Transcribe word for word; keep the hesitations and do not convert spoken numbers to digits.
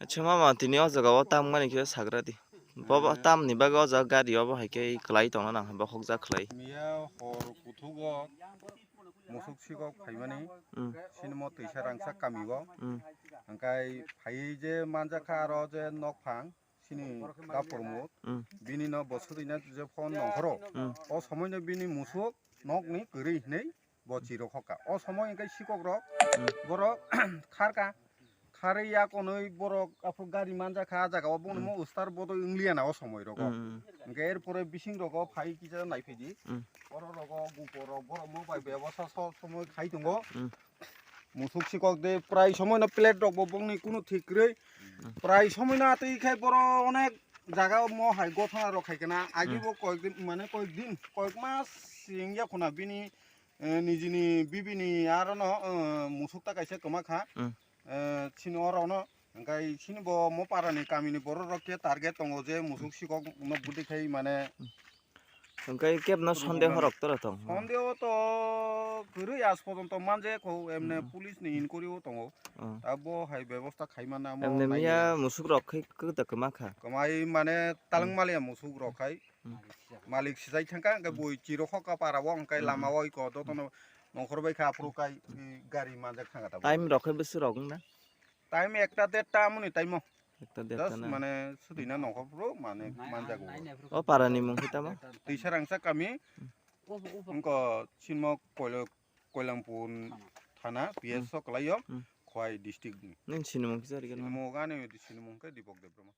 Acha mama, tini o jaga o tam mani khe sagra di. Bo, bo tam ni bagwi o jaga gari obo hai khe kwlai tongna nang, bokhok jak khlai. Miya hor kuthugo musuk sikok phaimani, hmm, sini mo twisa rangchak kami o. Hmm. Hwnkhe phaiwi je manjakha aro je nokphang sini dapor mut. Hmm. Bini no bo swtwina je phone nongkhoro. Hmm. O somoi no bini musuk nokni kwrwi hinwi bo chirok hoka. O somoi hwnkhe sikok rok, hmm, borok kharka. Kharwi ya konwi borok aphuru gari manjakha, ah jaga o bono, hmm, mo ustar bodoi wngliya na o somoi rogo. Hmm. Hwnkhe er pore bising rogo phai kisa naiphai di. Hmm. Oro rogo gupor rok borok mo bai bebosta so somoi khai tongo. Hmm. Musuk sikok de prai somoi no plate rok bo bongni kunu thik kwrwi. Hmm. Prai somoi no atwi khai boro onek jaga o mo hai gothana rok khai kana. Agi, hmm, bo koyek din, mane koyek din, koyek mas wngya khuna bini eh, nijini bibini aro no, eh, musuk ta kaisa kwma kha. Hmm. Eh, chini oro no, hwnkhe chini bo mo para ni kami ni borok rok khe target tongo je musuk sikok no budi khai mane. Hwnkhe keb no sondeho rok tora tong? Sondeho to kwrwi aaj porjonto manje kho, emne, hmm, police ni inquiry o tongo. Oh. Abo hai bebosta khai mana mo. Emne nai miya musuk rok khai kwta kwma kha? Kwmai mane, hmm, talwng maliya musuk rok khai. Hmm. Malik sijai thangkha, hwnkhe, hmm, bui chirok hoka para o, hwnkhe, hmm, lama o iko dotono nongkhor bai kha, aphuru kai, i, gari manjak thangkha tabuk. Time rok khe bwswk rok wngna? Time ekta derta amoni time o. Ekta derta. Just na? Mane swtwina nongkhor phuru mane manjago. O para ni mung khe tamo? Twisarangsa kami. Hmm. Wngkha sinmo Koilo-, Koilampur thana, hmm, P S o kwlaio, hmm, Khowai district ni. Nini sinimung kisa rikha na? Sinimung ani sinimung khe Dipok Debbarma.